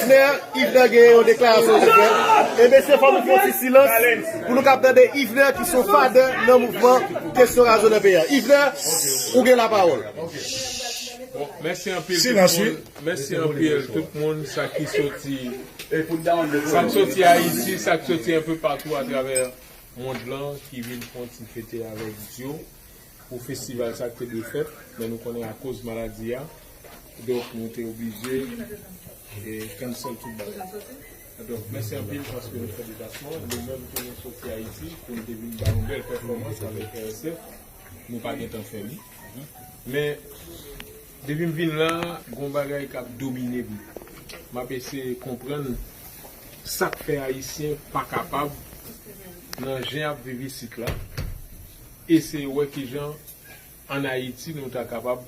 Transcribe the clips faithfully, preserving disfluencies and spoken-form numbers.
Yvner, Yvner gen yon deklarasyon pou fè. E mesye, fò nou fè yon ti silans pou nou kab tande Yvner ki se yon fadè nan mouvman kesyon razo nan peyi a. Yvner, ou gen lapawòl. Bon, mèsi anpil tout moun. Mèsi anpil tout moun, sa ki soti, sa k soti Ayiti, sa k soti enpe patou atravè mond lan, ki vin fè yon ti fete avèk Dio pou festival sa k te dwe fèt, men nou konnen akoz maladi a, donk nou te oblije e cancel tout bagay. Donk, mèsi anpil paske nou fè deplasman. Nou menm ke nou soti Ayiti pou nou te vin ba yon bèl pèfòmans avèk R S F, nou pa gentan fè li. Men, depi m vin la, gon bagay k ap domine m. M ap eseye konprann sa k fè Ayisyen pa kapab nan jan y ap viv isit la, eseye wè kijan ann Ayiti nou ta kapab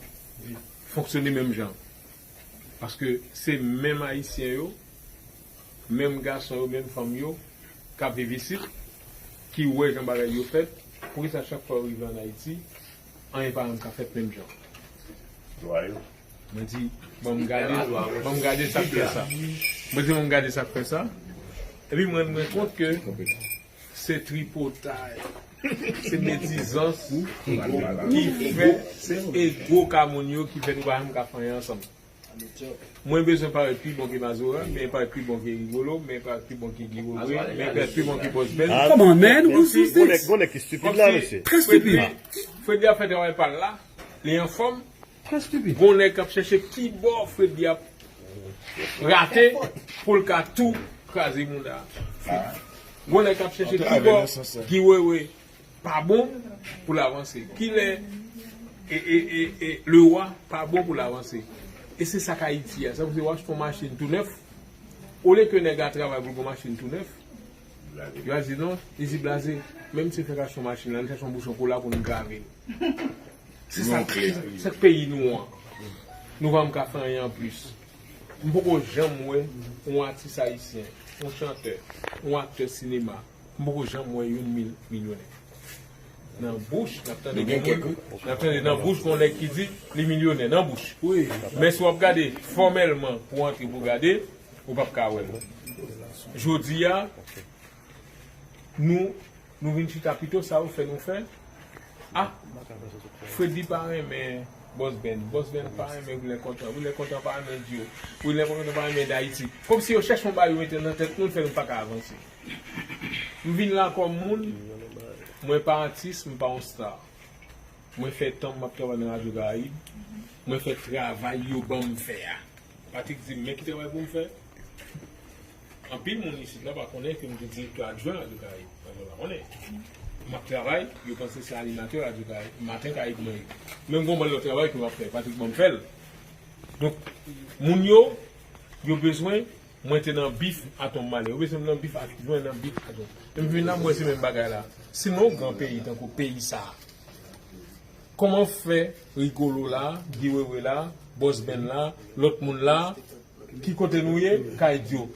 fonksyone menm jan. Paske se menm Ayisyen yo, menm gason yo, menm fanm yo k ap viv isit, ki wè jan bagay yo fèt, poukisa chak fwa yo rive ann Ayiti, anyen pa janm ka fèt menm jan? Mwen di, ban m gade, ban m gade sa k fè sa. Mwen di, ban m gade sa k fè sa. Epi mwen rann mwen kont ke se tripotay, se medizans ki fè, se ego ka moun yo ki fè nou pa janm ka fè anyen ansanm. Mwen bezwen parèt pi bon ke Mazora, men parèt pi bon ke Rigolo, men parèt pi bon ke Guy Wewe, men parèt pi bon ke Bòs Bèn. Kòman, men? Gon nèg ki stipid la, mesye. Trè stipid. Freddy ap fè travay pa l la, li anfòm. Gon nèg k ap chèche kibò Freddy ap rate pou l ka tou kraze mouda. Gon nèg k ap chèche kibò Guy Wewe pa bon pou l avanse. Kilè e, e, e, e, Lewa pa bon pou l avanse. E se sa k Ayiti a. Sa pou se w achte yon machin tou nèf, olye ke nèg la travay pou l gon machin tou nèf, yo a di non, li di blaze, menm si fèk achte yon machin la, n chache yon bouchon kola pou n grave l. Se sa, se sa k peyi nou an. Nou pa menm ka fè anyen anplis. M poko janm wè yon atis ayisyen, yon chantè, yon aktè sinema, m poko janm wè youn mil milyonè. Nan bouch, n ap tande gen moun, n ap tande nan bouch gon nèg ki di li milyonè, nan bouch. Men si w ap gade fòmèlman pou antre pou gade, ou p ap ka wè l. Jodi a, nou, nou vin chita pito sa yo fè nou fè. Ah, Freddy pa renmen Bòs Bèn, Bòs Bèn pa renmen Wilè Kontan, Wilè Kontan pa renmen Dio, Wilè Kontan pa renmen Dayiti. Kòmsi yo chèche yon bagay yo mete nan tèt nou, l fè nou pa ka avanse. M vin la kòm moun, mwen pa atis, m pa yon star. Mwen fè tan m ap travay nan Radyo Karayib, mwen fè travay yo ban m fè a. Patrick di m, men ki travay pou m fè. Anpil moun isit la pa konnen ke m te direktè adjwen Radyo Karayib. Mwen pa konnen. M ap travay, yo panse se animatè Radyo Karayib, Maten Karayib mwen ye. Men m gon bann lòt travay ke m ap fè, Patrick ban m fè l. Donk, moun yo, yo bezwen, mwen te nan bif a Tom Malè. Yo bezwen m nan bif a, jwenn nan bif a Tom. Men m vin la, m wè se menm bagay la. Si nou yon gran peyi tankou peyi sa a, kòman fè Rigolo la, Guy Wewe la, Bòs Bèn la, lòt moun la, ki kote nou ye, kay Dio.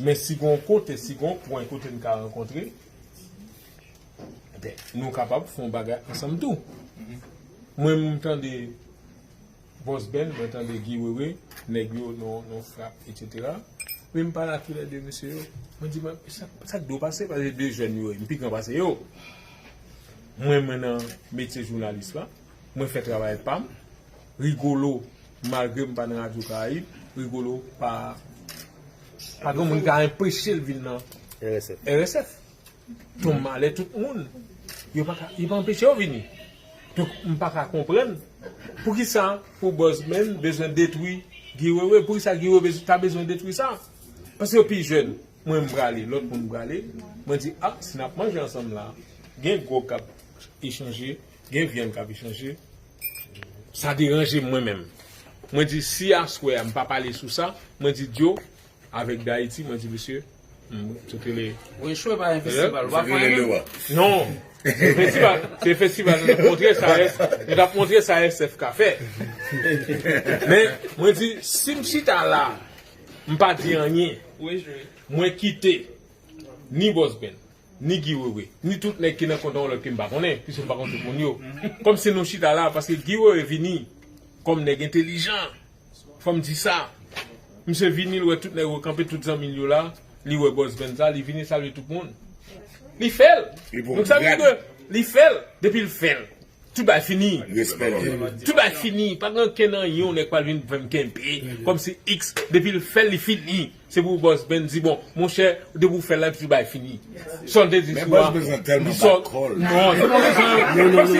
Men si gon kote, si gon pwen kote n ka rankontre, ben, nou kapab fè yon bagay ansanm tou. Mwen, m tande Bòs Bèn, mwen tande Guy Wewe, nèg yo, non, non frap, etsetera. Men m pale ak youn nan de mesye yo, mwen di, mwen, sa, sa k dwe pase, paske de jèn yo ye, m pi gran pase yo. Mwen, mwen nan metye jounalis la, mwen fè travay pa m, Rigolo, malgre m pa nan Radyo Karayib, Rigolo pa, pa gen moun ka anpeche l vin nan R S F. R S F. Tom Malè, tout moun, yo pa ka, yo pa anpeche yo vini. Donk, m pa ka konprann poukisa pou Bòs Bèn bezwen detwi Guy Wewe, poukisa Guy Wewe ta bezwen detwi sa? Paske yo pi jèn. Mwen, m prale, lòt moun prale. Mwen di, ah, si n ap manje ansanm la, gen gwòg k ap echanje, gen vyann k ap echanje, sa deranje m mwen menm. Mwen di, si aswè a m pa pale sou sa, mwen di Dio, avèk Dayiti, mwen di, mesye, m, se te le. Ou echwe pa yon festival, ou pa fè anyen. Non. Se festival, se festival, nou t ap montre sa, nou t ap montre sa S F ka fè. Men, mwen di, si m chita la, m pa di anyen, mwen kite ni Bòs Bèn, ni Guy Wewe, ni tout nèg ki nan kont an lòt ke m pa konnen, piske m pa konn tout moun yo. Kòmsi nou chita la, paske Guy Wewe vini kòm nèg entelijan. Fò m di sa. Misye vini, l wè tout nèg yo kanpe, tout zanmi l yo la. Li wè Boss Ben sa, li vini salye tout moun. Li fè l. Donk sa vle di ke li fè l. Depi l fè l, tout bagay fini. Tout bagay fini. Pa gen ankenn anyen yon nèg pral vin fè m kenbe kòmsi X. Depi l fè l, li fini. Se pou Boss Ben di, bon, monchè, depi w fè l la, epi tout bagay fini. Sa w te di sou a. Li sòt. Non, se pa bezwen. Kòmsi,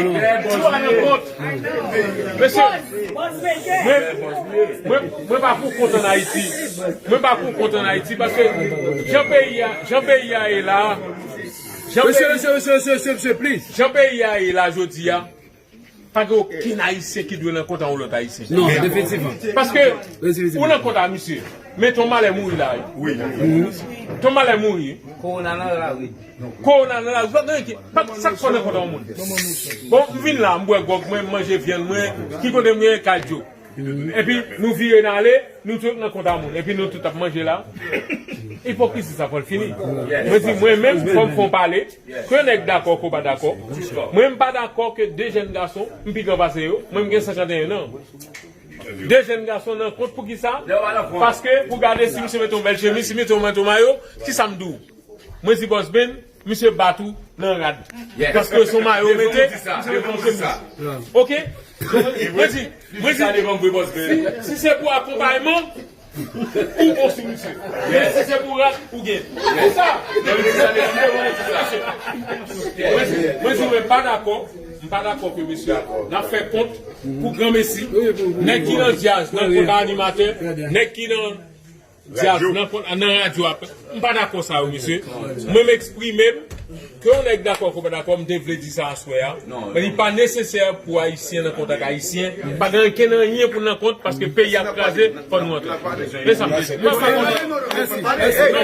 ti w a nan kont. Mesye, mwen, mwen, mwen pa pou kont ann Ayiti. Mwen pa pou kont ann Ayiti, paske jan peyi a, jan peyi a ye la, jan peyi, mesye, mesye, mesye, mesye, mesye, mesye, please. Jan peyi a ye la jodi a, pa gen okenn Ayisyen ki dwe nan kont a yon lòt Ayisyen. Non, definitivman. Paske ou nan kont a misye, men Ton Malè mouri la, wi. Ton Malè mouri. Kowona nan lari. Kowona nan lari. Pa gen anyen ki, pa, sa k fè w nan kont a yon moun? Bon, m vin la, m bwè gwòg mwen, m manje vyann mwen, ki kote m gen kadyo? Epi nou vire n ale, nou tout nan kont a moun. Epi nou tout ap manje la. Ipokrizi sa fò l fini. Mwen di, mwen menm, fò m fè yon pale. Ke nèg dakò, ke w pa dakò. Mwen, m pa dakò ke de jèn gason, m pi gran pase yo. Mwen, m gen senkanteyen an. De jèn gason nan kont, poukisa? Paske pou gade si misye mete yon bèl chemiz, si mete yon manto mayo, kisa m di w? Mwen di Boss Ben, misye bat ou nan rad. Paske se yon mayo w mete, misye mete yon chemiz. Ok? Mwen di, mwen di, si, si se pou akonpayman, ou bon sou misye. Men si se pou rad, ou gen. Pou sa, mwen di, mwen di, mwen pa dakò, m pa dakò ke misye, n ap fè kont pou granmesi. Nèg ki nan djaz, nan kont a animatè, nèg ki nan djaz, nan kont, nan radyo a, m pa dakò sa yo, mesye. Mwen, m eksprime m, ke yon nèg dakò, ke w pa dakò, m te vle di sa aswè a. Men li pa nesesè pou Ayisyen nan kont ak Ayisyen. Pa gen ankenn anyen pou n nan kont, paske peyi ap kraze, fò nou antre. E sa m vle di. Mwen pa konn. Non,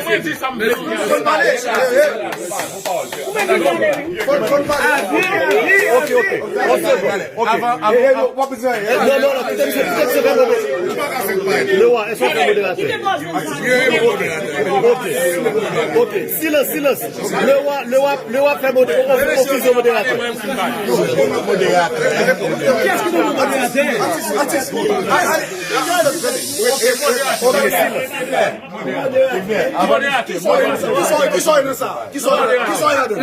mwen di sa m vle di. Fò n pale. Fò n pale. Ok, ok. On se bon. Ok. Avan, avan, w ap di anyen. Non, non, non, kite misye, kite misye fè modérateur. Lewa, èske w fè modérateur? Ok. Ok. Silans, silans. Lewa, Lewa, Lewa fè modé-, o-, o-, ofisye modérateur. Modérateur. Kiyès ki nan modérateur? Atis, atis. Ok, silans. Modérateur, modérateur. Ki sòy, ki sòy nan sa? Ki sòy, ki sòy ladan?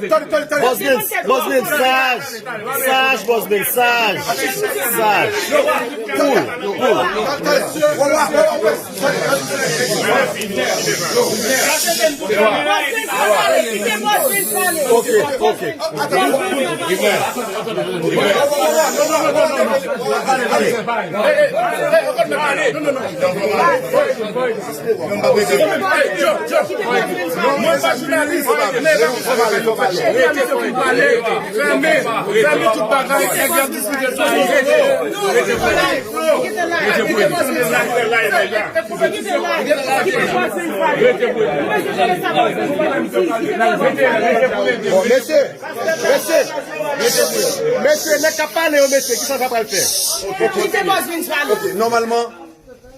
Tande, tande, tande. Boss Ben, Boss Ben, saj, saj, Boss Ben, saj, saj. Cool, cool. Ok, ok. Mwen pa jounalis, men fè m pale. Fèmen, fèmen tout bagay, nèg y ap diskite sou rezo. Bon, mesye, mesye, mesye, nèg k ap pale yo, mesye, kisa sa pral fè? Kite Boss Ben pale. Ok, nòmalman,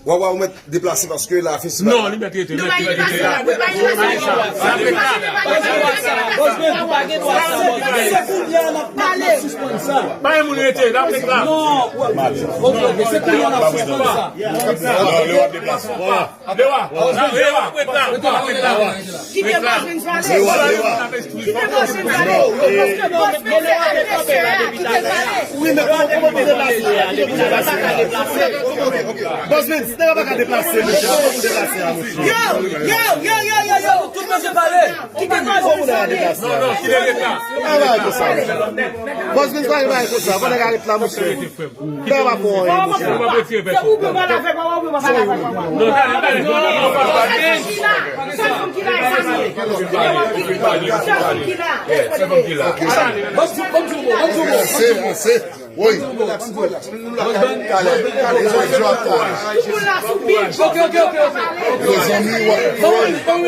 Wawa, ou mèt deplase paske la festival. Non, li mèt rete, li mèt rete la. Boss Ben, ou pa gen dwa sa, Boss Ben. Se kounye a n ap, n ap sispann sa. Pa gen moun rete, n ap rete la. Non, ok, ok, se kounye a n ap sispann sa. Non, Lewa deplase. Lewa, Lewa, rete la, rete la. Kite Boss Ben pale. Lewa, Lewa. Kite Boss Ben pale. Boss Ben se advèsè a, kite l pale. Wi, men kòman, kòman pou deplase? Kite deplase. Boss Ben, si nèg la pa ka deplase, mesye, kòman pou deplase a, mesye? Yo, yo, yo, yo, yo, yo, yo. Tout mesye pale. Kite Boss Ben pale. Non, non, kite l la. Ah, bagay konsa. Boss Ben pa gen bagay konsa. Fò nèg la ret la, mesye. Bè pa fò anyen, mesye. Se ou pou pale avèk mwen, ou pou pale avèk mwen. Non, non, non, non. Bon, bon, bon, bon, bon. Wi. Talè, talè, talè. Ok, ok, ok, ok. Mezanmi, w ap pran.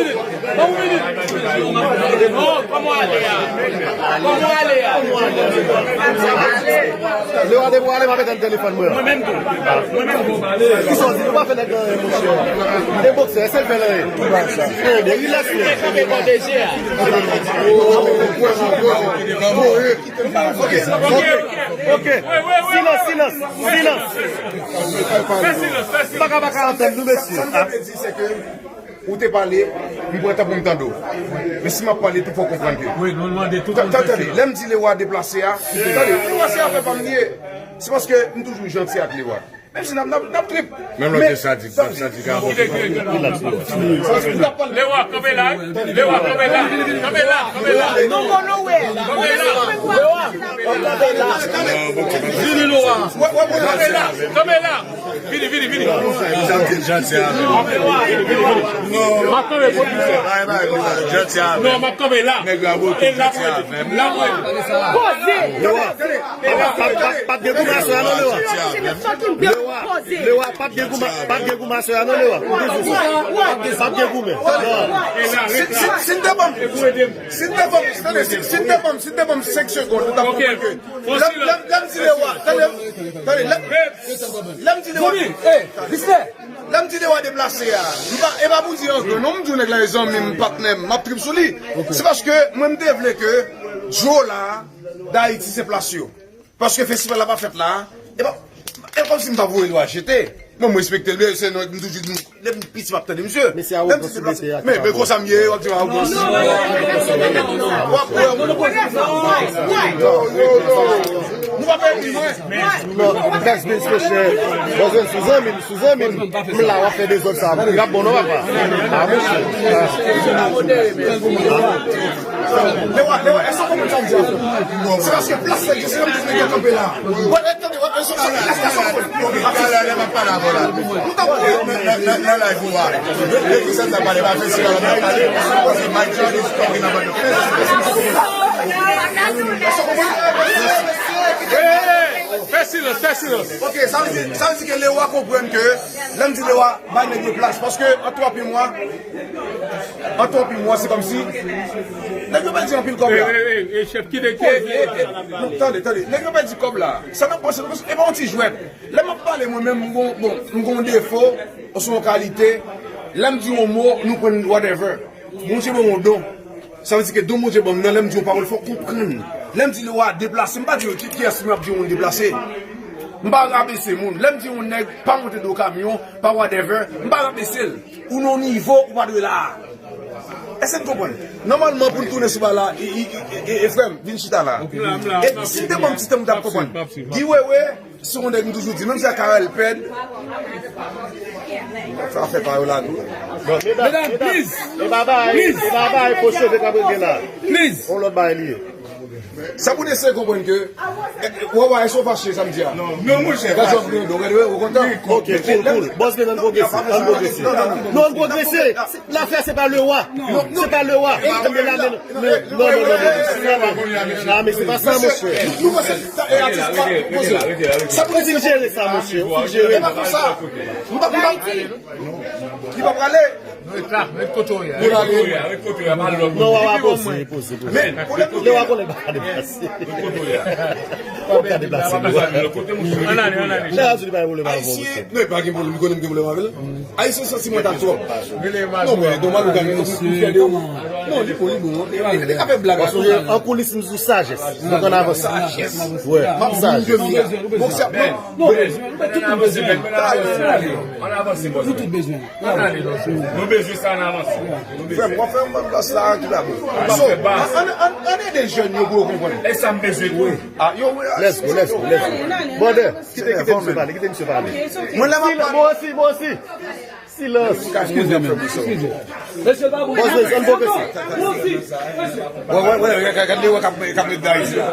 Kòman ale a? Kòman ale a? Lewa depi w ale, m ap etann telefòn mwen an. Mwen menm tou. Mwen menm tou. Kisa w di? Nou pa fè nèg nan anyen, monchè. E boksè, èske l fè l anyen? Ebyen, rilaks, men. Kanpe bò de je a. Ok, ok, ok. Silans, silans, silans. Fè silans, fè silans. Baka, baka, antèn nou, mesye. Sa m ta vle di, se ke ou te pale, m pran tan pou m tande w. Men si m ap pale tou, fò w konprann ke. Wi, nou mande tout moun. Tande, lè m di Lewa deplase a, tande, Lewa se afè pa m li ye. Se paske m toujou janti ak Lewa. Menm si n ap, n ap, n ap trip. Menm lòt de sa di, sa di ka bon. Lewa, kanpe la. Lewa, kanpe la. Kanpe la, kanpe la. Nou konnen w. Kanpe la. Lewa, kanpe la. Vini, Lewa. Kanpe la. Kanpe la. Vini, vini, vini. Janti avè m. M ap kanpe, pwodisè. Janti avè m. Non, m ap kanpe la. Nèg la bote, janti avè m. Poze. Lewa. Pa, pa, pa, pa t gen goumen aswè a non, Lewa. Lewa, Lewa, pa t gen goumen, pa t gen goumen aswè a non, Lewa. Ou te di sa. Pa t gen goumen. Non. Si, si, si n te ban m, si n te ban m, tande, si, si n te ban m, si n te ban m senk segonn, nou t ap konprann ke lè m, lè m, lè m di Lewa, tande, tande, lè, lè m di Lewa, lè m di Lewa deplase a, m pa, e pa pou di anyen non, m di w nèg la e zanmi m, patnè m, m ap trip sou li. Se paske mwen m te vle ke Joe la, Dayiti se plas yo. Paske festival la pa fèt la, e pa, e kòmsi m ta voye Lewa jete. Mwen, mwen respekte l, men se non, m toujou di, lè m piti, m ap tande misye. Mesye, arogans ou mete a. Men, men konsa m ye, w ap di m arogans. W ap wè, w ap wè. Nou pa pèdi. Non, that's been special. Sou zanmi m, sou zanmi m, m la w ap fè dezòd sa. L ap bon non, papa. Ah, mesye. Lewa, Lewa, èske w konprann sa m di a? Se paske plas la, se kòm si nèg yo kanpe la. Bon, e, tande, e, e, so, so, e, e, so, e, so, talè, lè m ap pale avè w la. Nou t ap nan, nan, nan, nan live ou a. Lè ki sa n ap pale, pa festival la n ap pale. Paske my child is talking about the festival. Fè silans, fè silans. Ok, sa vle di, sa vle di ke Lewa konprann ke, lè m di Lewa, bay nèg yo plas. Paske an twa pye mwa, an twa pye mwa, se kòmsi nèg yo pèdi anpil kòb la. E, e, e, e, chèf, kite, kite. Non, tande, tande. Nèg yo pèdi kòb la. Sa n ap panse, e pa yon ti jwèt. Lè m ap pale, mwen menm, m gon, bon, m gon defo, oswa yon kalite. Lè m di yon mo, nou pran whatever. Bondye ban m yon don. Sa vle di ke don Bondye ban m nan, lè m di yon pawòl, fò w konprann. Lè m di Lewa deplase, m pa di ki, kiyès mwen ap di yon moun deplase. M pa rabese moun. Lè m di yon nèg pa monte do kamyon, pa whatever, m pa rabese l. Ou nan yon nivo, ou pa dwe la a. Èske n konprann? Nòmalman, pou n tounen sou bagay la, e, e, e, e, e, frè m, vin chita la. E si n te ban m ti tan, m t ap konprann. Guy Wewe, se yon nèg m toujou di, menm si a Carel pèd, sa fè pa yo la tou. Bon, medam, medam, please, e babay, please, e babay, fo cheve k ap regle la. Please. On lòt bagay li ye. Sa pou n eseye konprann ke, e, Wawa, èske w fache sa m di a? Non, non, monchè. Gade w ap rive, gade w kontan. Ok, cool, cool. Bòs, men ann pwogrese, ann pwogrese. Non, ann pwogrese. Lafè se pa Lewa. Se pa Lewa. Ann men la, men, men, non, non, non, non, non, men se pa sa, monchè. Nou, nou panse, e, atis pa poze. Sa pou n eseye jere sa, monchè. Ou fin jere. E pa konsa. M pa, m pa, li pa prale. Nou ret la, ret kote w ye. Ret kote w ye, ret kote w ye, pa lòt. Non, Wawa, poze, poze, poze. Men, pwoblèm nou gen. Lewa konnen pa ka deplase. Ret kote w ye. Ou ka deplase, Lewa. Ann ale, ann ale. Lè a di li pa gen pwoblèm avè w, monchè. Non, pa gen pwoblèm, li konnen m gen pwoblèm avè l. Ayisyen santi mwen ta twòp. Non, men, Donald ou gade, nou fè de ou. Non, li bon, li bon. Li, li ka fè blag. Paske an koulis, m sou sajès. Donk, ann avanse. Sajès. Wi, m ap sajès. Bon, se ap, non. Non, nou bezwen, nou tout bezwen. Ann avanse, bòs. Nou tout bezwen. Ann ale, bòs. Nou bezwen sa, ann avanse. Frè m, w ap fè yon bann plas la, tout la bon. So, ann, ann, ann, ann ede jèn yo pou yo konprann. E sa m bezwen tou. Ah, yo, let's go, let's go, let's go. Brother, kite, kite misye pale, kite misye pale. Mwen, lè m ap pale. Bon, osi, bon, osi. Silans. Eskize, men. Eskize. Mesye, pa bon. Bòs, men, sa n pwogrese. Wè, wè, wè, gade, gade, gade, wè, k ap, k ap met Dayis la.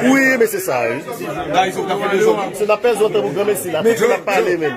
Wi, men se sa, wi. Dayis, w t ap fè dezòd. Se n ap pèdi yon tan pou granmesi la, paske n ap pale menm.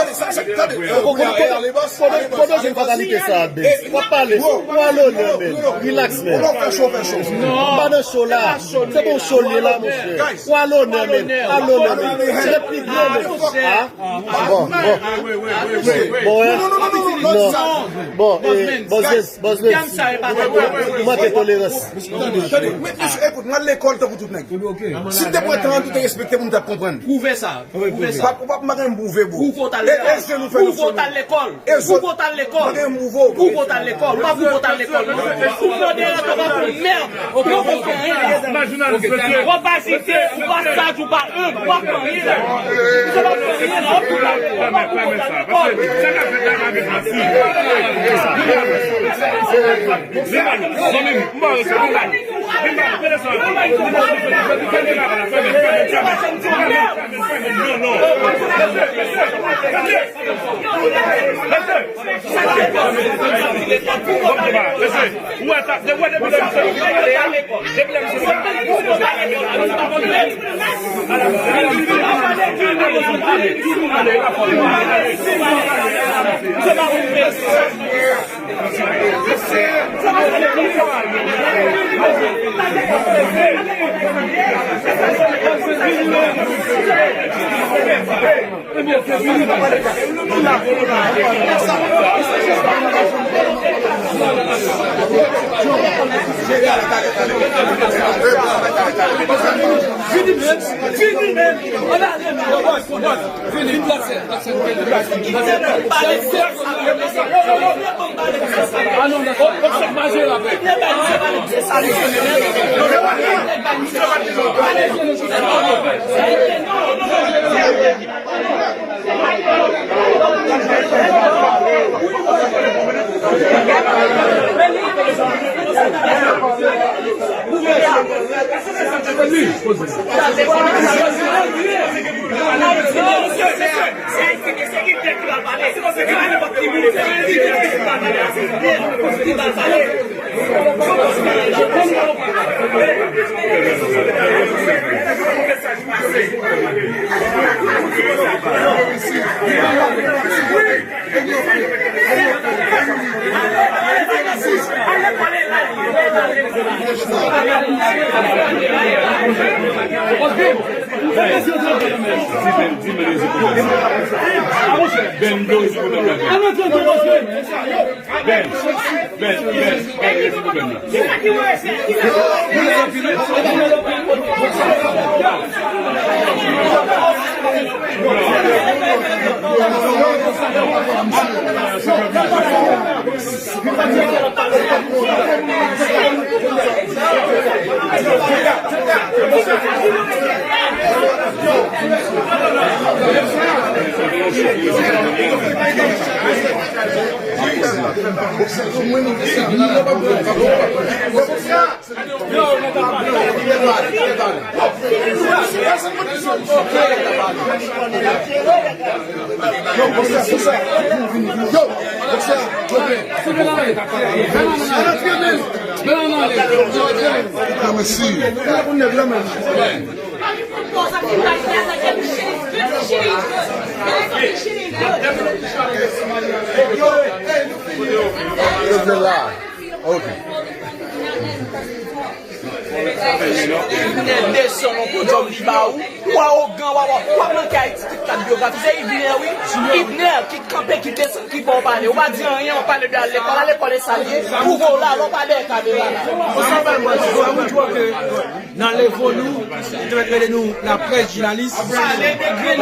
tande, sa, sa, tande. Kodo, kodo, kodo, kodo jwenn fatalite sa a, Benz? W ap pale, w a lonè, men. Relax, men. Ou fè cho, fè cho. M pa nan cho la. Se bon cho l ye la, monchè. W a lonè, men. W a lonè, men. Se le pli gran, men. Ah, bon, bon. Bon, hein? Non, non, non, non, non, non, non. Bon, eh, Boss Benz, Boss Benz. Ou manke tolerans. Tande, tande. Men, mesye, ekout, mwen lekòl tankou tout nèg. Si m te pran tan an, m te respekte pou m t ap konprann. Pwouve sa. Pwouve sa. Pap, pap, m pa gen pwouve, bro. Pwouve w t al lekòl. Pwouve w t al lekòl. Pwouve w t al lekòl. Pwouve w t al lekòl. Ou pa pwouve w t al lekòl, non. Ou pran de lòt, ou pa pou mèd. Ou pa pou fè anyen la. W ap ajite, ou pa saj, ou pa enb, ou pa fè anyen la. Ou pa fè anyen la. Ou pa pwouve w t al lekòl. Vini, men. Vini, men. Vini, men. Ben, ben, ben, ben, ben. Kriminèl desann yon kodyòm li ba ou. Ou awogan, ou awogan, ou ap manke Ayiti tout kat byografi. Se Ibner, wi. Ibner ki kanpe, ki desann, ki ba w pale. Ou pa di anyen, w ap pale de al lekòl. Al lekòl e sa l ye. Pwouve w la, lè w pa dèyè kamera la. Nan levo nou, yo te mèt rele nou laprès, jounalis.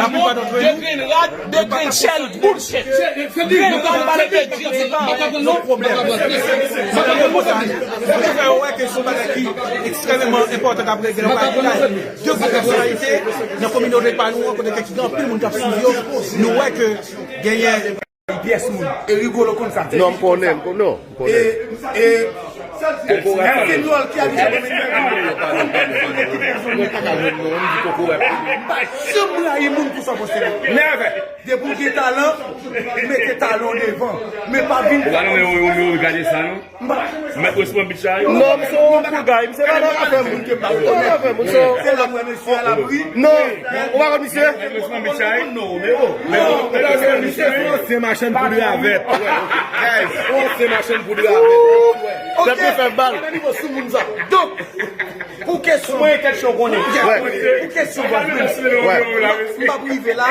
Laplipa dòt nou, de grenn rad, de grenn chèl, bullshit. Grenn rad, pale de Dye, se pa yon pwoblèm. Sa te repotaj. Sa te fè yo wè ke se yon bagay ki ekstrèmeman enpòtan k ap regle nan bagay de gwo pèsonalite nan kominote pa nou an, kote ke ki gen anpil moun k ap swiv yo. Nou wè ke genyen pyès moun. E Rigolo konn sa. Non, m konnen, m konnen, non, m konnen. E, e, Kokorat. Èske nou al ki abite Dominiken? Konbyen moun ki te jwenn li pa ka jwenn non, m di kokorat. M pa janm rayi moun pou sa poste. Nève. Depi w gen talan, mete talan w devan. Men pa vin. Ou pa nan men ou, ou, ou gade sa non. Mèt responn bitch sa yo. Non, misye yon cool guy, misye pa nan afè moun. Misye pa nan afè moun, so. Se la mwen mesye a l ap ri. Non, ou pa konn misye? Mèt responn bitch sa yo. Non, non, misye se yon ansyen machann poud ravèt. Yon ansyen machann poud ravèt. Ok. Lè pou fè bal. Nan nivo sou moun sa. Donk, pou kesyon. Mwen kesyon konnen. Pou kesyon Vwazmin. M p ap rive la,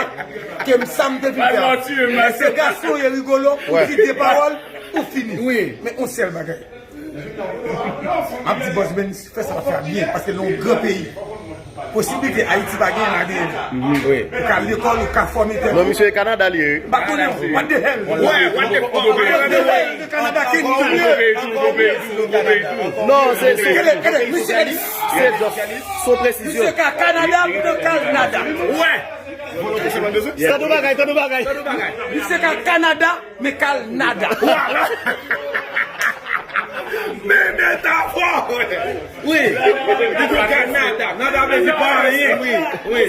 ke m sa m te vin fè. Èske gason ye Rigolo, ou di de pawòl, ou fini. Wi. Men yon sèl bagay. M ap di Bòs Ben, fè sa w ap fè a byen, paske nou yon gran peyi. Posiblite Ayiti pa gen la deyè. Ou ka lekòl, ou ka fòme tèt. Non, misye Kanada li ye. M pa konnen, what the hell? What the fuck? What the hell de Kanada ki nou? Non, se, se, se just, se presizyon. Misye ka Kanada, m te kal nada. Tann yon bagay, tann yon bagay. Misye ka Kanada, men kal nada. Men metafò. Wi. Li di w ka nada. Nada vle di pa anyen. Wi, wi.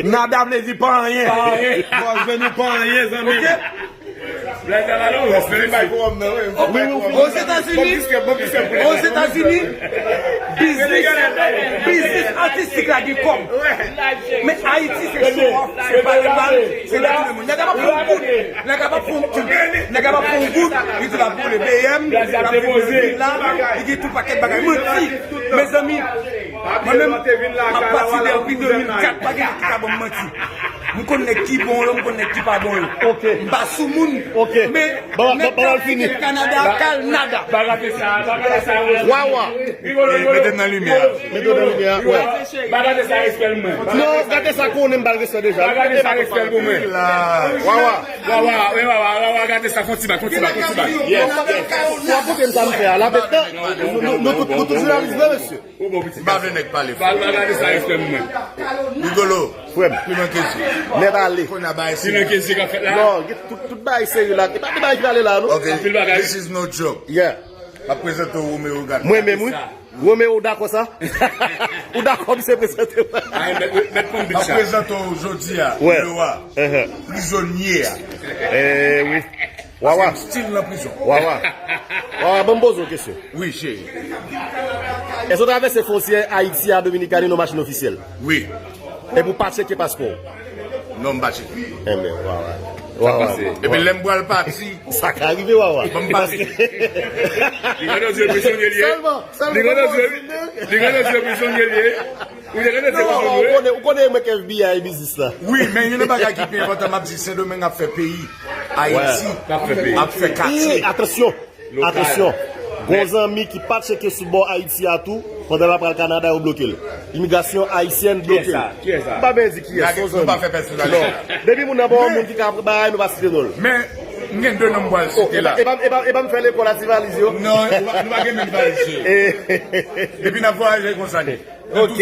Nada vle di pa anyen. Pa anyen. Bòs Ben nou pa anyen, zanmi. Ok. Black Dada, non, wi, wi. Ozetazini, Ozetazini, biznis, biznis atistik la gen kòb. Men Ayiti se show off, se pale mal, se detounen moun. Nèg la p ap fè yon goud, nèg la p ap fè yon goud, nèg la p ap fè yon goud, li di l ap boule B M, l ap viv nan vil la, li gen tout pakèt bagay. Manti, mezanmi, mwen menm, m ap pati depi de mil kat, pa gen moun ki ka ban m manti. M konn nèg ki bon yo, m konn nèg ki pa bon yo. Ok. M pa sou moun. Ok. Men, nèg k ap fini Kanada, kal nada. Wawa. Mete m nan limyè. Mete w nan limyè, wè. Bagade sa respè l mwen. Non, gade sa konnen m ba l respè deja. Bagade sa respè l pou mwen. Wawa. Wawa, wawa, wawa, gade sa, fon ti bak, fon ti bak, fon ti bak. Yes, yes. W ap montre m sa m fè a. La, nou, nou, nou tout, nou tout jounalis vre, mesye. M pa vle nèg pale fò. Bagade sa respè mwen. Rigolo. Frè m. Plimen ke zye. Nèt ale. Kounye a bagay serye. Plimen ke zye k ap fèt la. Non, tout, tout bagay serye la. E pa de bagay ki pale la, non. Ok. This is no joke. Yeah. M ap prezante w Romeo Gad. Mwen menm, wi. Romeo, ou dakò sa? Ou dakò misye prezante mwen? M ap prezante w jodi a, le wa, prizonye a. Eh, wi. Wawa. Stil nan prizon. Wawa. Wawa, ban m poze w kesyon. Wi, cheri. Èske w travèse fwontyè Ayiti a Dominikani nan machin ofisyèl? Wi. Epi w pa tcheke paspò w? Non, m pa tcheke. Enben, wawa. Wawa. Epi lè m pral pati. Sa ka rive, wawa. Ban m pase. Li gen de zye prizonye li ye. Sèlman, sèlman. Li gen de zye, li gen de zye prizonye li ye. Ou te gen de zye prizonye li ye. Ou konnen, ou konnen mwen k F B I biznis la. Wi, men youn nan bagay ki pi enpòtan, m ap di, Sendomeng ap fè peyi. Ayiti ap fè katye. Atansyon. Atansyon, gon zanmi ki pa tcheke sou bò Ayiti a tou, pandan l ap pral Kanada, yo bloke l. Imigrasyon ayisyèn bloke l. M pa bezwen di kiyès, se yon zanmi. Non. Depi moun nan pa yon moun ki ka bay, nou pa site non l. Men, m gen de non m pral site la. E pa, e pa, e pa m fè lekòl a ti valiz yo? Non, nou pa, nou pa gen menm valiz yo. Depi n ap vwayaje konsa, li. Ok.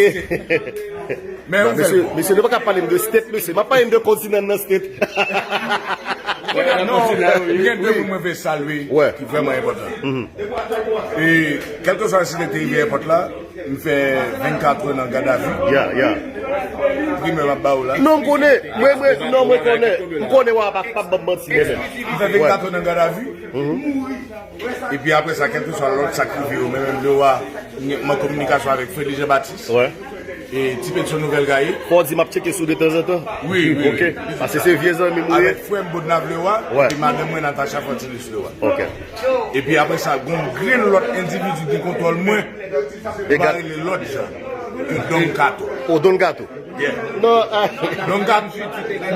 Men, mesye, nou pa ka pale m de state, mesye. M ap pale m de kontinan nan state. Non, m gen de moun mwen vle salye, ki vrèman enpòtan. E, kèlkeswa si te rive èpòt la, m fè vennkat è nan gadavi. Primè m ap ba w la. Non, m konnen. Mwen, mwen, non, mwen konnen. M konnen w ap, p ap ban m manti, men. M fè vennkat è nan gadavi. Epi apre sa, kèlkeswa lòt sa k rive yo, men menm Lewa, m an kominikasyon avèk Freddy Jean Baptiste. E Ti Petyon Nouvèl Gaye. Fò w di m ap tcheke sou detanzantan. Wi, wi. Ok. Paske se vye zanmi m ou ye. Avèk frè m Bodnav Lewa, epi madanm mwen Natacha Fortilus Lewa. Ok. Epi apre sa, gon grenn lòt endividi ki gen kontwòl mwen. Yo pa rele lòt jan ke Don Kato. O Don Kato. Yeah. Non, ah. Don Kato.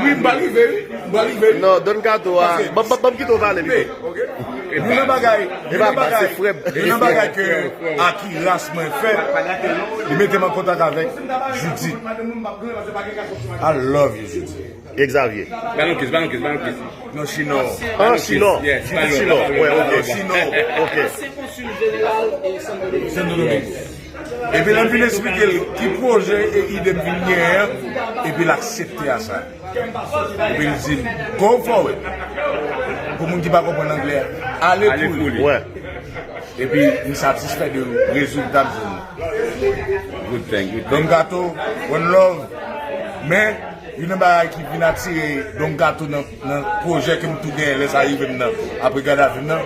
Wi, m pa rive, wi. M pa rive, wi. Non, Don Kato, ah. Ban, ban, ban m kite w pale pito. Youn nan bagay, youn nan bagay, youn nan bagay ke Aki ras mwen fè, li mete m an kontak avèk Judith. I love you, Judith. Xavier. Ba nou kiss, ba nou kiss, ba nou kiss. Non, Chino. Ah, Chino. Yes, Judith Chino. Ouais, ok. Chino. Ok. Santo Domingo. Epi lè m fin esplike l ki pwojè e ide m fin genyen an, epi l aksepte a sa. Epi l di m, "Go for it." Pou moun ki pa konprann anglè, ale pou li. Ouais. Epi m satisfè de rezilta m jwenn nan. Good thing, good thing. Don Kato, one love. Men, youn nan bagay ki vin atire Don Kato nan, nan pwojè ke m tou genyen lè sa rive m nan, apre Gaddafi m nan,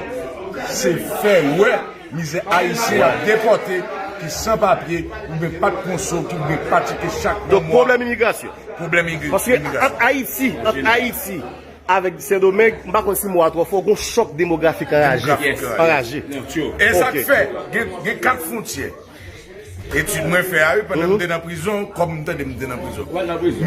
se fè wè mizè ayisyen ap depòte, ki san papye, oubyen pa t konso, ki oubyen pa tcheke chak mwa. Donk, pwoblèm imigrasyon. Pwoblèm imi-, imigrasyon. Paske ant Ayiti, ant Ayiti avèk Sendomeng, m pa konn si mo a twò fò, gon chòk demografik anraje. Demografik anraje. Anraje. E sa k fè, gen, gen kat fwontyè. Etid mwen fè a, wi, pandan m te nan prizon, kòm m tande m te nan prizon.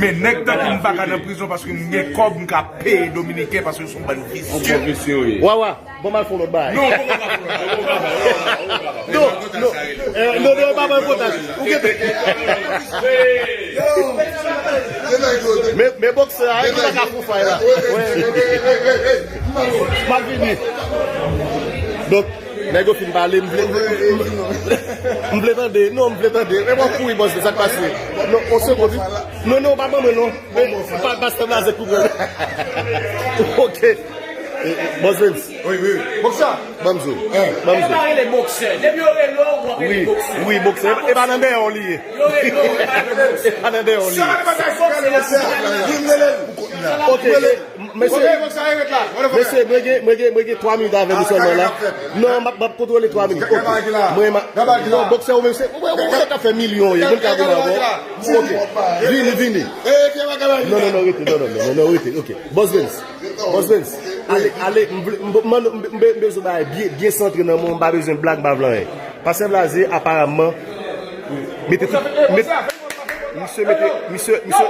Men nèg tankou m pa ka nan prizon paske m gen kòb, m ka peye Dominiken paske se yon bann visye. Wawa, bon, m al fè yon lòt bagay. Non, poko ka fè yon lòt bagay. Non, non, eh, non, non, pa ban pwotaj. Ou gen Men, men boksè a, ki pa ka fè fay la. M ap vini. Donk, nèg yo fin pale, m vle, m vle tande. Non, m vle tande. Men mwen kouri, bòs, sa k pase. Non, on segonn, wi. Non, non, pa ban mwen, non. Men, pa, pastè Blaze koupe. Ok. Eh, eh, bòs Vince. Wi, wi, wi. Boksè. Ban m zo. Ban m zo. E pa rele boksè. Depi yo rele w, w ap rele boksè. Wi, wi, boksè. E pa nan dèyè w li ye. Yo rele w, e pa rele boksè. E pa nan dèyè w li ye. Ok, mesye, mesye, mwen gen, mwen gen, mwen gen twa minit avè nou sèlman la. Non, m ap, m ap kontwole twa minit. Ok. Mwen, non, boksè ou menm, se, ou, ou, ou ka fè milyon, ye. Moun ka goumen avè w. Ok. Vini, vini. Non, non, non, rete, non, non, non, non, non, rete. Ok. Bòs Vince. Bòs Vince, ale, ale, m vle, m, m, m, m, m bezwen bagay byen, byen santre nan men w, m pa bezwen blag, m pa vle anyen. Pastè Blaze, aparamman, mete tout, met, misye mete, misye, misye,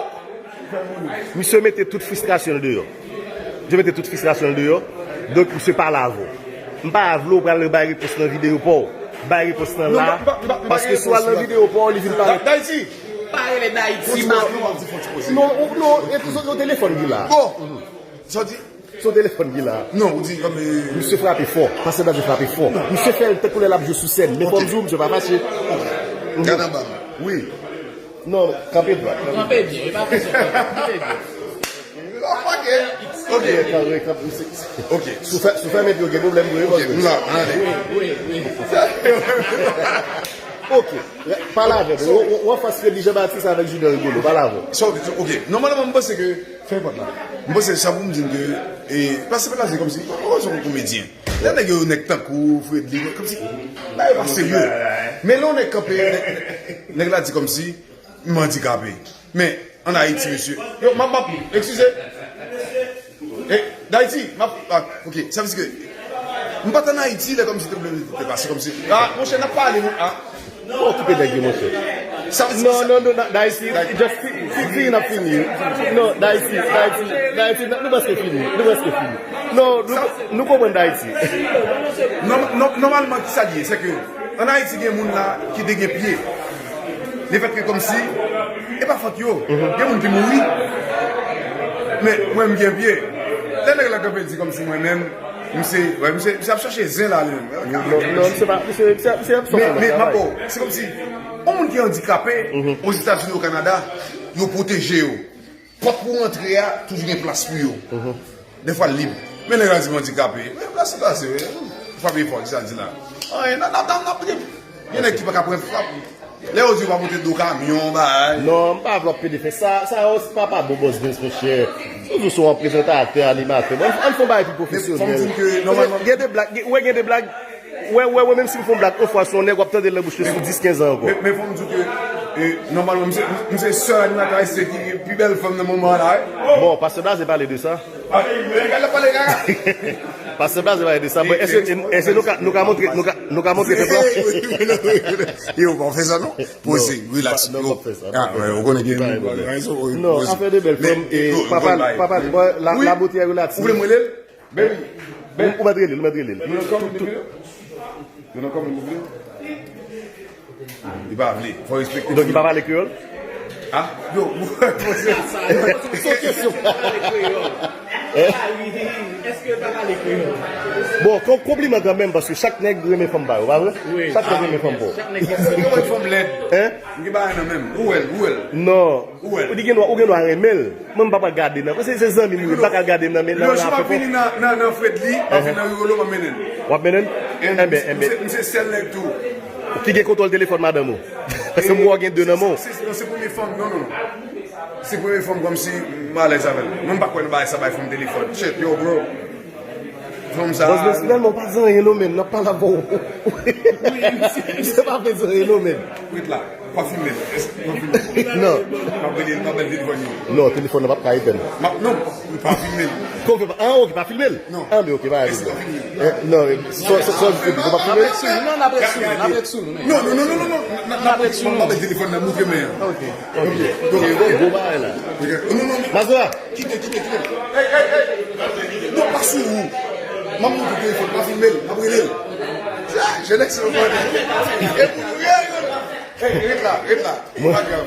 misye mete tout fristrasyon l deyò. Misye mete tout fristrasyon l deyò. Donk, misye pale avè w. M pa vle w pral bay repons nan videyo pa w. Bay repons nan la. Paske si w al nan videyo pa w, li vin parèt. Dayiti! Pa rele Dayiti, Mario. Non, non, e, se yon telefòn ki la. Bon. Sa w di? Se yon telefòn ki la. Non, ou di kòm, eh, misye frape fò. Pastè Blaze frape fò. Misye fè l tankou lè l ap jwe sou sèn. Men fò m di w, misye pa fache. Gad anba m. Wi. Non, kanpe dwat. Kanpe byen, e pa bezwen kanpe, kanpe byen. Ok. Ok. Kanpe, kanpe, misye. Ok. Si w fè, si w fèmen pye w gen pwoblèm vre, wi, bòs. Ok, m la, ale. Wi, wi, wi. Ok. Pale avè m. W, w, w anfas Fredly Jean Baptiste avèk Junior Rigolo. Pale avè m. So, ok. Nòmalman, m panse ke, fè pòt la. M panse sa pou m di m ke, e, pastè Blaze kòmsi, ou wè se yon komedyen. Lè nèg yo, nèg tankou Fredly, kòmsi, bagay yo pa serye. Men lè yon nèg kanpe, nèg, nèg la di kòmsi, m andikape. Men, ann Ayiti, mesye. Yo, m ap, m ap, eskize. E, Dayiti, m ap, ah, ok, sa vle di ke m pa t ann Ayiti lè kòmsi te pase kòmsi. Ah, monchè, n ap pale, nou, ah. Pa okipe nèg yo, monchè. Sa vle di non, sa. Non, non, non, Dayiti, just fi-, fi-, fini, n ap fini. Non, Dayiti, Dayiti, Dayiti, nou prèske fini, nou prèske fini. Non, nou, nou konprann Dayiti. Nòm-, nòm-, nòmalman, ki sa l ye? Se ke ann Ayiti, gen moun la ki te gen pye. Lefètke kòmsi, e pa fòt yo. Gen moun ki mouri. Men, mwen, m gen pye. Lè nèg la kanpe di kòmsi mwen menm, misye, wè, misye, misye ap chache zen la, li menm. Non, non, misye pa, misye, misye, misye ap sòti nan travay. Men, men, m ap ba w, se kòmsi, yon moun ki andikape, Ozetazini, o Kanada, yo pwoteje yo. Pòt pou rantre a, toujou gen plas pou yo. Dèfwa l lib. Men nèg la di m andikape. Men plas la se, frape fò, ki sa l di la? Anyen, n ap, n ap, n ap, gen nèg ki pa ka pran frap. Lè yo di yo pa pote do kamyon, bagay. Non, m pa vle w ap pede fè sa. Sa yo, se pa, pa bon, bòs Vince, monchè. Ou di w se yon prezantatè, animatè. Bon, ann fè yon bagay pi pwofesyonèl. Gen de blag, gen, wè, gen de blag. Wè, wè, wè, menm si m fè yon blag yon fwa sou yon nèg, w ap tande l nan bouch li sou dis, kenz an ankò. Men, men fò m di w ke, e, nòmalman, m se, m se sèl animatè ayisyen ki gen pi bèl fanm nan moman an la, wi. Bon, pastè Blaze pale de sa. Ah, e, e, gade l ap pale kaka. Pastè Blaze pale de sa. Bon, èske, èske nou ka, nou ka montre, nou ka, nou ka montre pèp la? Yo, pa fè sa, non. Poze, relax. Non, non, pa fè sa. Ah, wè, ou konnen gen, non, afè de bèl fanm, e, papa, papa, bon, la, la beauté est relative. Ou vle m rele l? Baby, baby. Ou mèt rele l, ou mèt rele l. You wanna come in the video? You wanna come in the video? Li pa vle. Fò respekte. Donk, li pa pale kreyòl? Ah, yo, se yon kesyon. Èske l pa pale kreyòl? Bon, kon konpliman kanmenm, paske chak nèg renmen fanm pa yo, pa vre? Wi. Chak nèg renmen fanm pa yo. Chak nèg gen fanm. Yo wè fanm lèd. Hein? M gen bagay nan men m. Ou wè l, ou wè l. Non. Ou wè l. Ou di gen dwa, ou gen dwa renmen l. Mwen, m pa pral gade nan. Se, se zanmi m, wi, m pa ka gade nan, men nan. Lè jou m ap vini nan, nan, nan Fredly, m ap vini nan Rigolo, m ap mennen l. W ap mennen l? Enben, enben. M se, m se sèl nèg tou. Ki gen kontwòl telefòn madanm ou? Paske m wè w gen de nan men w. Se, se, non, se premye fanm, non, non. Se premye fanm kòmsi m alèz avè l. Mwen, m pa kwè nan bagay sa bay fanm telefòn. Shit, yo, bro. Fanm sa. Bòs, men finalman, w pa di anyen non, men n ap pale avè w. Misye pa vle di anyen non, men. Ret la. Pa filme l. Èske w pa filme l? Non. M ap rele l, m ap ba l telefòn yo. Non, telefòn nan p ap ka etèn. M ap, non, pa filme l. Kòman w fè pa, ah, ok, pa filme l? Non. Ah, men ok, pa gen pwoblèm. Eh, non, sò, sò, sò, ou pa filme l? N ap ret sou nou, non, n ap ret sou nou, n ap ret sou nou, men. Non, non, non, non, non, non, n ap, n ap, n ap ret sou nou. M ap ba l telefòn nan, montre men an. Ok, ok. Gwo, gwo bagay la. Ok. Non, non, non. Mazora. Kite, kite, kite. Hey, hey, hey. Non, pa sou ou. M ap montre telefòn, pa filme l, m ap rele l. Ah, je lèk se yon bandi. E pou nou rele. Hey, ret la, ret la. Mwen, pa grav.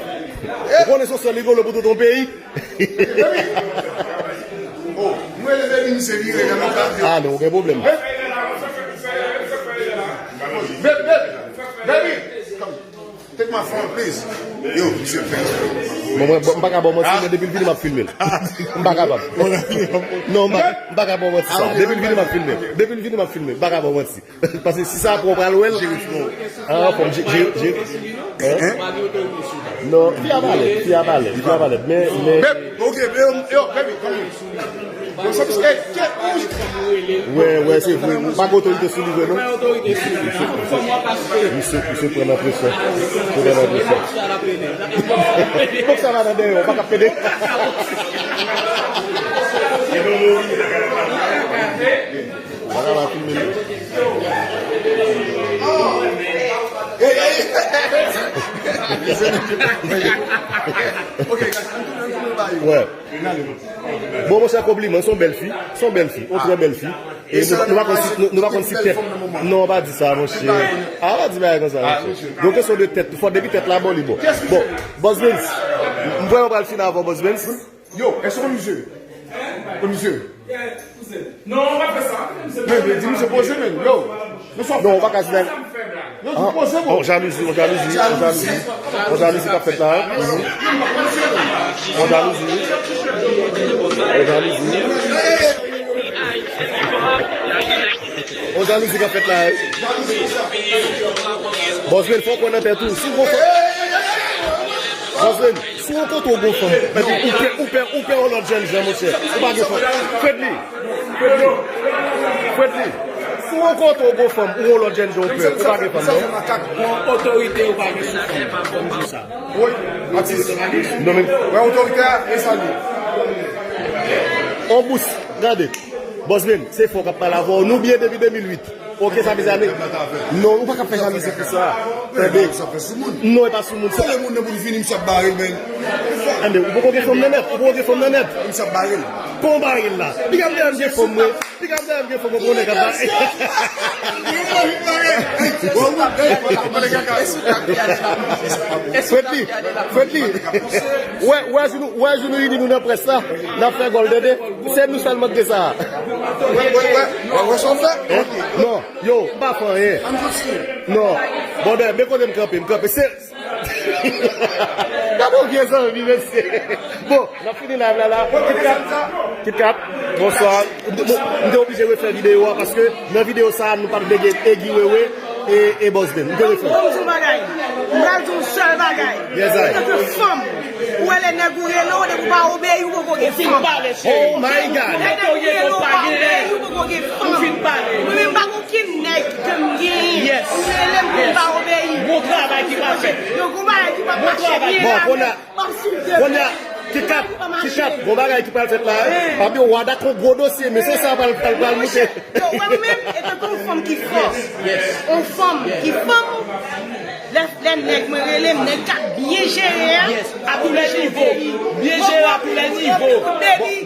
Ou konnen se yon sèl Rigolo pou tout yon peyi. Oh, m rele Baby, misye vire nan lokal. Ah, non, okenn pwoblèm. Baby, baby, baby, come. Take my phone, please. Yo, misye fè. Bon, mwen, m pa ka ba w manti, men depi l vini, m ap filme l. M pa kapab. Non, m pa, m pa ka ba w manti sa. Depi l vini, m ap filme l. Depi l vini, m ap filme l. M pa ka ba w manti. Paske si sa apre w pral wè l. An fòm, je, je, je. Hein? Non, fi a pale, fi a pale, fi a pale. Men, men. Babe, ok, yo, yo, baby, come here. Wè, wè, se vre. Ou pa gen otorite sou li vre, non? Misye, misye, misye, misye pran nan presyon. Misye pran nan presyon. Fòk sa va nan dèyè, ou pa ka pede. Ou pa ka va filme li. Wè. Bon, monchè, konpliman, se yon bèl fi. Se yon bèl fi, yon trè bèl fi. E nou, nou pa konn si, nou, nou pa konn si tèt. Non, pa di sa, monchè. Ah, pa di bagay konsa, monchè. Yon kesyon de tèt, fò depi tèt la bon, li bon. Bon, Boss Benz, m kwè nou pral fin avè w, Boss Benz. Yo, èske w konn misye? Konn misye? Non, w ap fè sa. Men, men, di misye poze, men, yo. Non, w pa ka di nan. Yo, di poze, bro. On jalouzi, on jalouzi, on jalouzi. On jalouzi k ap fèt la, hein? On jalouzi. On jalouzi. On jalouzi k ap fèt la, hein? Bòsben, fò w kwè nan tèt ou. Si w gon fò. Bòsben, si w rankontre yon gwo fanm, epi ou pè, ou pè, ou pè yon lòt jènjan, monchè. Ou pa gen fanm. Fredly. Fredly. Fredly. Si w rankontre yon gwo fanm, ou yon lòt jènjan, ou pè. Ou pa gen fanm, non? Makak, bon, otorite ou pa gen sou fanm. Fò m di sa. Wi, atis. Non, men. Wè, otorite a, e sa li. On bous, gade. Bòsben, se fò k ap pale avè w. Nou byen depi de mil uit. Ok, sa vle di ane. Non, ou pa ka fè jalouzi pou sa. Tande. Non, e pa sou moun. Sa le moun nan pou l vini, misye ap bare l, men. Enben, ou poko gen fanm nan nèt, ou poko gen fanm nan nèt. Misye ap bare l. Kon bare l la. Piga m dèyè m gen fanm, mwen. Piga m dèyè m gen fanm, mwen, konnen k ap bare. Fredly, Fredly. Wè, wè, jou nou, wè, jou nou ini nou nan près la. N ap fè gòl, tande. Se nou sèlman ki gen sa. Wè, wè, wè, wè, wè, sa w fè? Non. Yo, m pa fè anyen. Non. Bon, ben, men kote m kanpe, m kanpe. Se, gade yon vye zanmi, mesye. Bon, n ap fini live la, la. KitKat, KitKat, bonswa. M te, m te oblije refè videyo a, paske nan videyo sa a, nou pa t gen Egi Wewe e, e Bòsben. M te refè. Bon, m di yon bagay. M pral di yon sèl bagay. Yes, I. Antanke fanm, ou wè lè nèg ou rele w, depi w pa obeyi, ou poko gen fanm. Oh my God. Lè nèg ou rele w pa obeyi, ou poko gen fanm. Mwen menm, m pa gen okenn nèg ke m genyen. Yes. Ou rele m pou m pa obeyi. Bon travay ki pral fèt. Yo, gon bagay ki pap mache byen la. Bon, kounye a, kounye a, KitKat, KitKat, gon bagay ki pral fèt la, hein? Papi, Wada kon gwo dosye, men se sa pral, pral, pral moute. Yo, wè mwen menm, etanke yon fanm ki fò. Yon fanm ki fanm, lè, lè nèg mwen rele m, nèg k ap byen jere a. Yes, à tous les niveaux. Byen jere à tous les niveaux. Bon,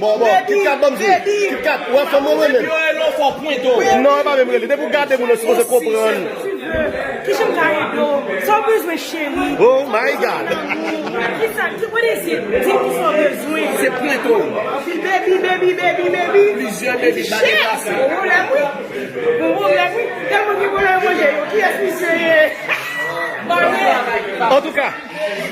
bon, bon, KitKat, ban m di. KitKat, ou wè fanm mwen renmen. Yo rele w fò pwente w. Non, e pa menm rele. Depi w gade moun, ou sipoze konprann. Kijan m ka ede w? Sa w Bezwen cheri. Oh my God. Kisa, ki, what is it? Di m kisa w bezwen. Se plen tou. Anpil baby, baby, baby, baby. Plizyè baby, ba deplase. Ou pwoblèm, wi. Ou pwoblèm, wi. Tèlman gen pwoblèm manje yo. Kiyès misye ye? Antouka,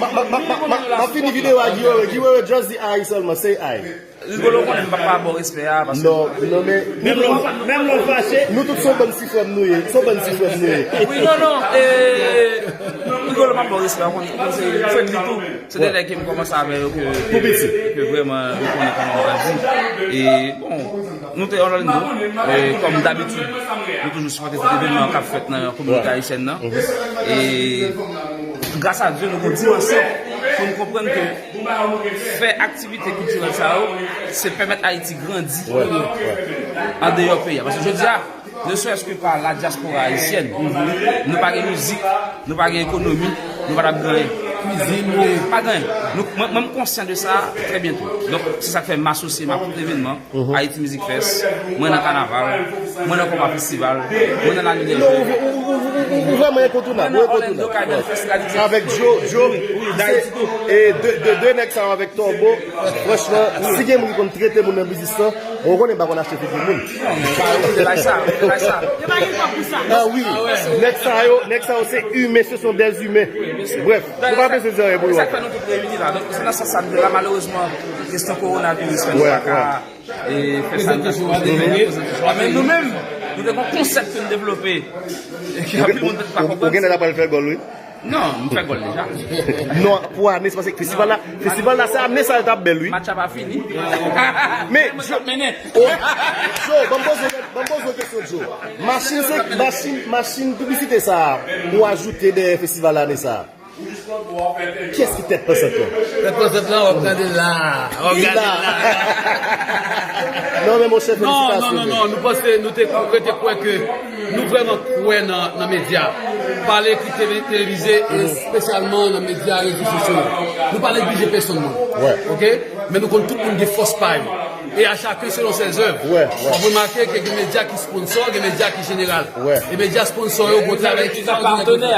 m ap fini videyo a Guy Wewe. Guy Wewe, just di hi sèlman. Say hi. Rigolo, konnen m pa, pa ba w respè a, paske... Non, non, men... Menm lè w fache. Nou tout se yon bann ti frè m nou ye. Se yon bann ti frè m nou ye. Wi, non, non, e, Rigolo, m ap ba w respè a, w konn, w konn se friendly tou. Se de nèg ke m kòmanse avè yo ke, ke, ke vrèman m konnen kòman m grandi. E, bon, nou te on lòt nivo. E, kòm dabitid, nou toujou sipòte tout evènman k ap fèt nan kominote ayisyèn nan. E, gras a Dye, nou gen yon dimansyon pou n konprann ke fè aktivite kiltirèl sa yo, se pèmèt Ayiti grandi andeyò peyi a. Paske jodi a, ne serait-ce que par la diaspora haïtienne, nou pa gen mizik, nou pa gen ekonomi, nou pa t ap gen anyen. Kwizin, wi. Pa gen anyen. Nou, mwen, mwen, m konsyan de sa trè byento. Donk, se sa k fè m asosye m ak tout evènman. Haiti Music Fest, mwen nan kanaval, mwen nan Konpa Festival, mwen nan Lani Dèjè. Non, ou, ou, ou, ou, ou vrèman enkontounab, ou enkontounab. Avèk Joe, Joe, se, e, de, de, de nèg sa yo avèk Turbo, franchman, si gen moun ki konn trete moun nan biznis lan, bon, ou konnen m pa konn achte figi moun. Yo pa gen tan pou sa. Ah wi, nèg sa yo, nèg sa yo se imen, ce sont des humains. Brèf, nou pa bezwen di anyen pou yo ankò. Sa k fè nou tout reyini la. Donk, se nan sans sa m di la, malerezman, kesyon kowonaviris fè nou pa ka e fè sa n ta sipoze fè. Men nou menm, nou te gen yon konsèp ke n devlope. E ke anpil moun pètèt pa konprann. Ou gen lè ta pral fè gòl, wi. Non, m fè gòl deja. Non, pou ane, se paske festival la, festival la, se ane sa l t ap bèl, wi. Match la pa fini. Men, Joe, ban m poze, ban m poze yon kesyon, Joe. Machin, se, machin, machin piblisite sa a, ou ajoute dèyè festival ane sa a. Kiyès ki tèt pansant lan? Tèt pansant lan, w ap gade la. W ap gade la. Non, men monchè, felisitasyon. Non, non, non, non, nou panse, nou te, nou te kwè ke nou vrèman kwè nan, nan medya. Pa nan ekri tele-, televize, e espesyalman nan medya rezo sosyo yo. Nou pa neglije pèsonn, non. Oke? Men nou konn tout moun gen fòs pa yo. E a chaken selon ses œuvres. W ap remake ke gen medya ki sponsò, gen medya ki jeneral. E medya sponsò yo, gwo travay ki fè. Patenè.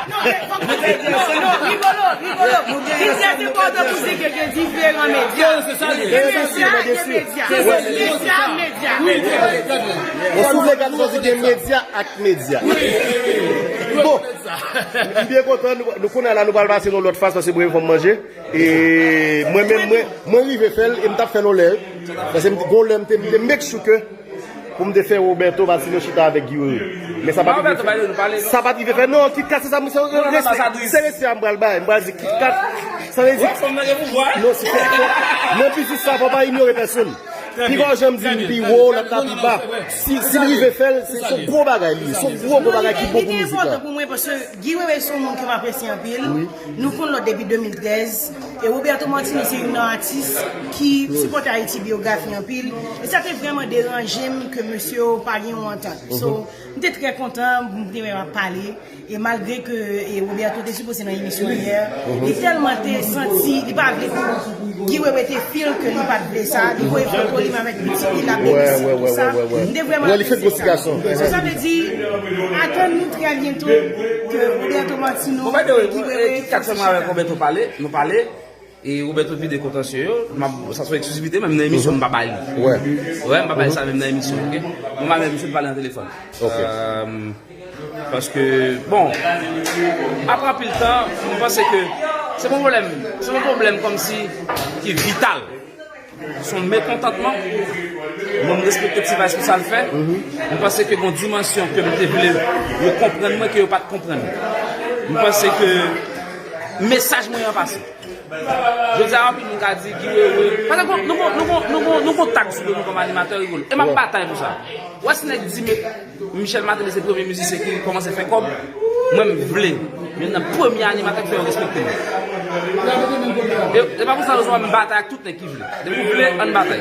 Non, men fòk nou di, non, non, Rigolo, Rigolo. Li trè enpòtan pou di ke gen diferan medya. Gen medya, gen medya. Medya, medya. Bon, si w vle gade, gen medya ak medya. Bon, m byen kontan, nou, nou konnen la, nou pral pase nan lòt faz, paske mwen, fò m manje. E mwen menm, mwen, mwen rive fè l, e m t ap fè l yon lè, wi. Paske m, gon lè m te, m te make sure ke pou m te fè Roberto Martino chita avèk Guy Wewe. Men sa pa t rive fè. Sa pa t rive fè. Non, KitKat, se sa, se respè, se respè a m pral bay. M pral di KitKat, sa vle di, non, se fò, nan biznis sa, fò pa inyore pèsonn. Piga w janm di m pi wo, l ap ta pi ba. Si, si l rive fè l, se, se yon gwo bagay li ye. Se yon gwo, gwo bagay ki bon pou mizik la. Li te enpòtan pou mwen paske Guy Wewe se yon moun ke m apresye anpil. Nou konn lòt depi de mil trèz. E Roberto Martino se youn nan atis ki sipòte Ayiti byografi anpil. E sa te vrèman deranje m ke mesye yo pa gen yon antant. So, m te trè kontan, m te wè m ap pale. E malgre ke, e, Roberto te sipoze nan emisyon yè, li tèlman te santi, li pa vle pou Guy Wewe te feel ke li pa t vle sa, li voye foto li menm avèk pitit li, l ap beni sa. M te vrèman apresye sa. So, sa vle di, atann nou trè byento ke Roberto Martino, Guy Wewe fè yon ti chita. Roberto pale, nou pale. E Roberto vide kontansye yo, m ap, sa se yon eksklizivite, menm nan emisyon, m pa bay li. Wè, m pa bay sa menm nan emisyon, oke? Mwen, m pa bay misye pale nan telefòn. Oke. Euh, paske, bon, apre anpil tan, m panse ke se yon pwoblèm, se yon pwoblèm kòmsi ki vital. Se yon mekontantman. Mwen, m respekte T-Vice pou sa l fè. M panse ke gen yon dimansyon ke m te vle yo konprann mwen, ke yo pa t konprann. M panse ke mesaj mwen an pase. Jodi a, anpil moun ka di Guy Wewe. Paske nou gon, nou gon, nou gon, nou gon, nou gon tag sou do nou kòm animatè, Rigolo. E m ap batay pou sa. Ou wè si nèg di Michel Martelly se premye mizisyen ki kòmanse fè kòb, mwen m vle youn nan premye animatè ki fè yo respekte m. E, e pa pou sa rezon m batay ak tout nèg ki vle. Depi w vle, ann batay.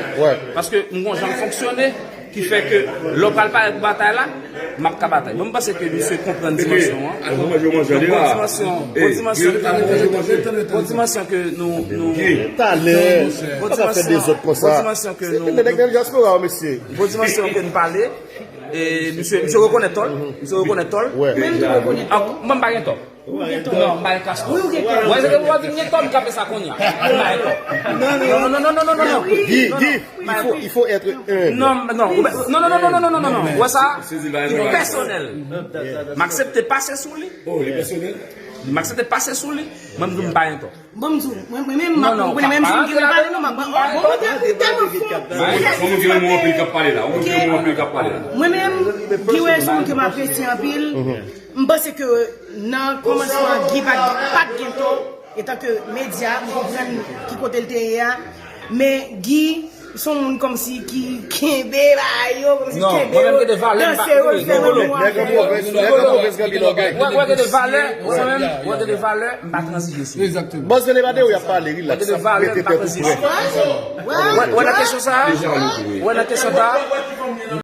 Paske m gon jan m fonksyone. Ki fè ke lè w pral parèt pou batay la, m ap ka batay. Bon, m panse ke misye konprann dimansyon an. Bon dimansyon, bon dimansyon ke nou, bon dimansyon ke nou, nou, talè, bon dimansyon, bon dimansyon ke nou, bon dimansyon ke nou pale. E, misye, misye rekonèt tò l. Misye rekonèt tò l. Mwen m tou rekonèt tò. Mwen m pa gen tò. Non, m pa gen kras tò. Wi, ou gen kras. Mwen se ke mwen vin gen tò, m kape sa kounye a. M pa gen tò. Non, non, non, non, non, non, non. Guy, Guy, il faut, il faut être humble. Non, non, non, non, non, non, non, non, non, non, non, non. Ou wè sa? Li pèsonèl. M aksepte pase sou li. Oh, li pèsonèl? M aksepte pase sou li. Mwen m di m pa gen tò. Bon, m di w, mwen, mwen menm, m ap konprann, menm si m gen pale, non, m ap, bon, bon, bon, tèlman fò. Bon, mwen gen moun anpil k ap pale la. Mwen gen moun anpil k ap pale la. Mwen menm, Guy Wellison, ke m apresye anpil, m panse ke nan kòmansman, Guy pa t, pa t gen tò, etanke medya, m konprann ki kote l te ye a, men Guy, se yon moun kòmsi ki kenbe bagay yo, kòmsi kenbe yo, danse yo, l fè nan mwa. Nèg an pwovens, nèg an pwovens gen anpil ògèy. Wè, wè, gen de valè, mwen menm, wè, gen de valè, m pa tranzije sou li. Bòs vin epate w, y ap pale, rilaks, mete tèt ou prè. Wè, wè, nan kesyon sa, wè, nan kesyon sa,